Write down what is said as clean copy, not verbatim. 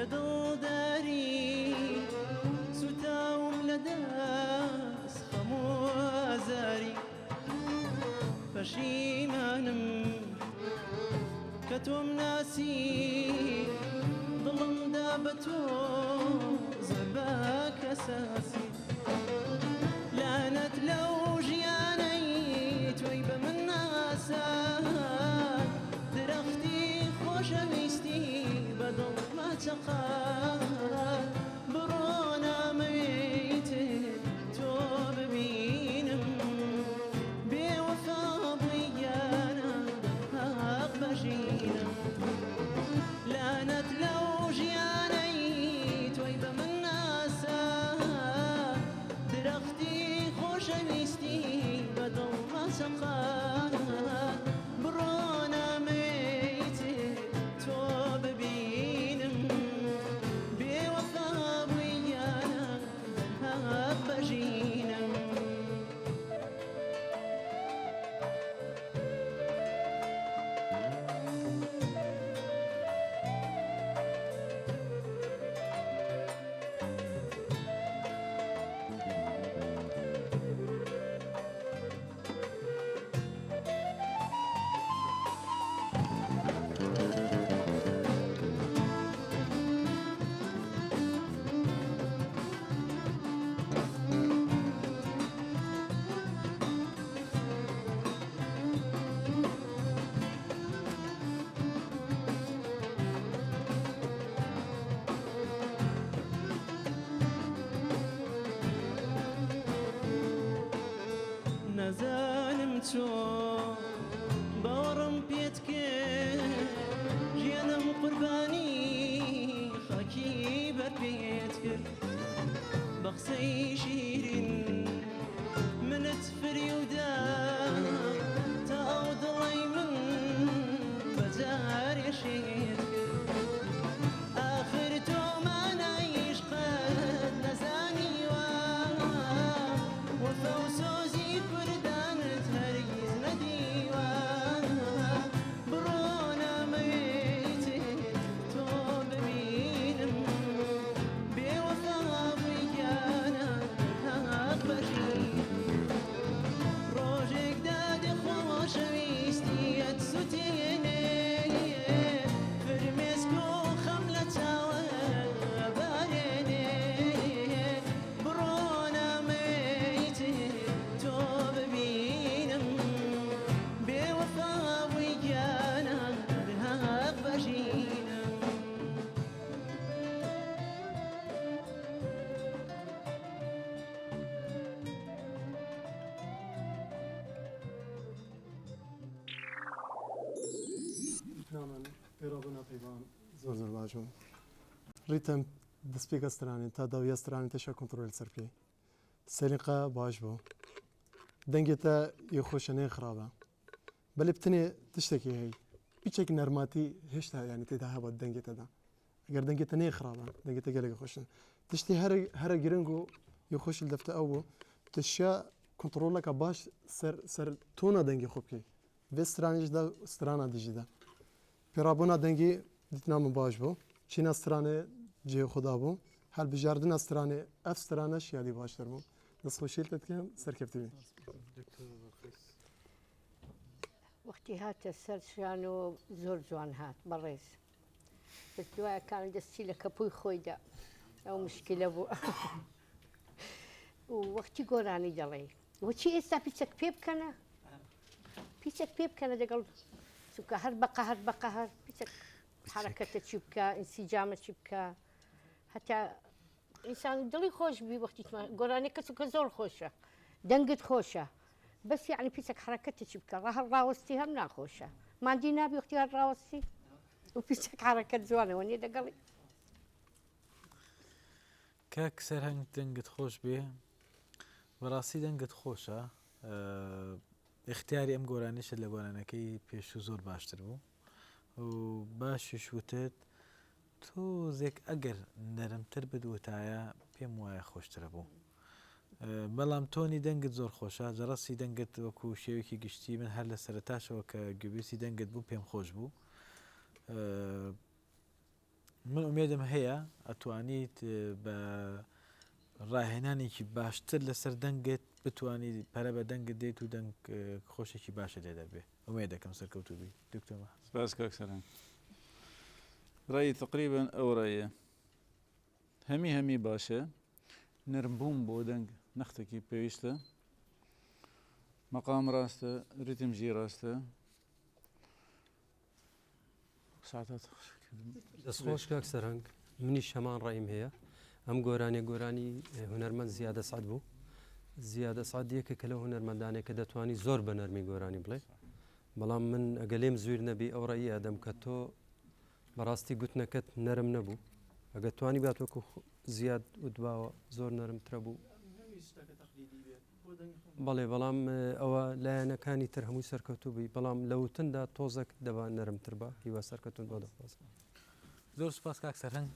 لە دڵداری سوتاوم لە دەس خەم و ئازاری پەشیمانم کە تۆم ناسی دڵم دا بە تۆ زۆر بە کەساسی لانەت لەو ژیانەی تۆی بە من ناساند درەختی خۆشەویستی بە دڵما چەقاند بڕۆ نامەوێ ئیتر تۆ ببینم بێوەفا بووی گیانە هەق بەژینم لانەت لەو ژیانەی تۆی بە من ناساند درەختی خۆشەویستی بە دڵما چەقاند بڕۆ نامەوێ ئیتر تۆ ببینم بێوەفا بووی گیانە دەرهەق بەژینم. نازانم چۆن باوەڕم پێت کرد ژیانم قوربانی خاکی بەر پێت کرد بە قسەی شیرین منت فریودا تا ئەو دڵەی من بەجارێ شێت کرد ئاخر تۆ مانای عیشقت نەزانیوە وەفا و سۆزی کوردانت هەرگیز نەدیوە بڕۆ نامەوێ ئیتر تۆ ببینم بێوەفا بووی گیانە دەرهەق بەژینم ڕۆژێک دادێ خۆشەویستیەت سوتێنێ فرمێسک و خەم لە چاوە بارێنێ بڕۆ نامەوێ ئیتر تۆ ببینم بێوەفا بووی گیانە دەرهەق بەژینم. نامان پێڕابوونا پەیوان زۆر زۆر باش بوو ڕیتم دەستپێکە سترانێ تا داویە سترانێ تێشا کۆنتڕۆل سەر بکەی سەلیقە باش بوو دەنگێ تە یە خۆشە نێ خراپە بەلێ بتنێ تشتێکی هەی پیچێک نەرماتی هێشتا یانی تێدا هەبوو دەنگێ تەدا ئەگەر دەنگێ تە نێ خراپە دەنگێ تە گەلێک خۆشن تشتی هەرە هەرە گرنگ و یە خۆش دەفتە ئەو بوو تشیا کۆنتڕۆلەکە باش سەر سەر تۆنا دەنگی خۆ بکەی vê stranê da strana dijî da. Pêrabûna dengê dîtina min baş bû. Çîna stranê cihê xwe dabû. Helbijardina stranê ev strane şiyadî baştir bû. Destxweşiyê li te dikim, serkeftî bî. وەختی هاتە سەر شانۆ زۆر جوان هات بەڕێز بەس دوایە کان دەستی لە کەپووی خۆی دا ئەو مشکلە بوو و وەختی گۆرانی دەڵێی وەچی ئێستا پیچەک پێ بکەنە پیچەک پێ بکەنە دەگەڵ چونکە هەر بە قەهر بە قەهر پیچەک حرەکەتە چی بکە ئینسیجامە چی بکە هەتا ئینسان دڵی خۆش بی وەختی گۆرانیەکە چونکە زۆر خۆشە دەنگت خۆشە بەس یعنی پیچەک حرەکەتە چی بکە ڕەهر ڕاوەستی هەم ناخۆشە مادی نابی وەختی هەر ڕاوەستی و پیچەک حرەکەت جوانەوە نیە دەگەڵی. کاک سەرهەنگ دەنگت خۆش بێ بەڕاستی دەنگت خۆشە ئیختیاری ئەم گۆرانیشت لە گۆرانەکەی پێشوو زۆر باشتر بوو و باشیش وتت تۆزێک ئەگەر نەرمتر بدوتایە پێم وایە خۆشترە بوو بەڵام تۆنی دەنگت زۆر خۆشە جەڕەسی دەنگت وەکو شێوەیەکی گشتی من هەر لە سەرەتاشەوە کە گوێبیستی دەنگت بوو پێم خۆش بوو. من ئومێدم هەیە ئەتوانیت بە ڕاهێنانێکی باشتر لەسەر دەنگت بتوانی پەرە بە دەنگت دێت و دەنگ خۆشێکی باشە لێ دەربێ ئومێد دەکەم سەرکەوتوو بی دکتۆر محەممەد. سپاس کاک سەرهەنگ. ڕەئی تقریبا ئەو ڕەئیە هەمی هەمی باشە نەرم بوون بۆ دەنگ نەختێکی پێویستە مەقام ڕاستە ریتم ژی ڕاستە دەستخۆش کاک سەرهەنگ منیش هەمان ڕایم هەیە ئەم گۆرانیە گۆرانی هونەرمەند زیاد ئەسعەد بوو زیاد ئەسعەد یەکێکە لەو هونەرمەندانەی کە دەتوانی زۆر بە نەرمی گۆرانی بڵێ بەڵام من ئەگە لێم زویر نەبی ئەو ڕێی ئەدەم کە تۆ بەڕاستی گوتنەکەت نەرم نەبوو ئەگە توانی بات وەکو زیاد وتباوە زۆر نەرمترە بوو بەڵێ بەڵام ئەوە لایەنەکانی تر هەمووی سەرکەوتوو بووی بەڵام لە وتندا تۆزەک دەبا نەرمتر با هیوا سەرکەوتن بۆ دەخوازم. زۆر سوپاس کاک سەرهەنگ.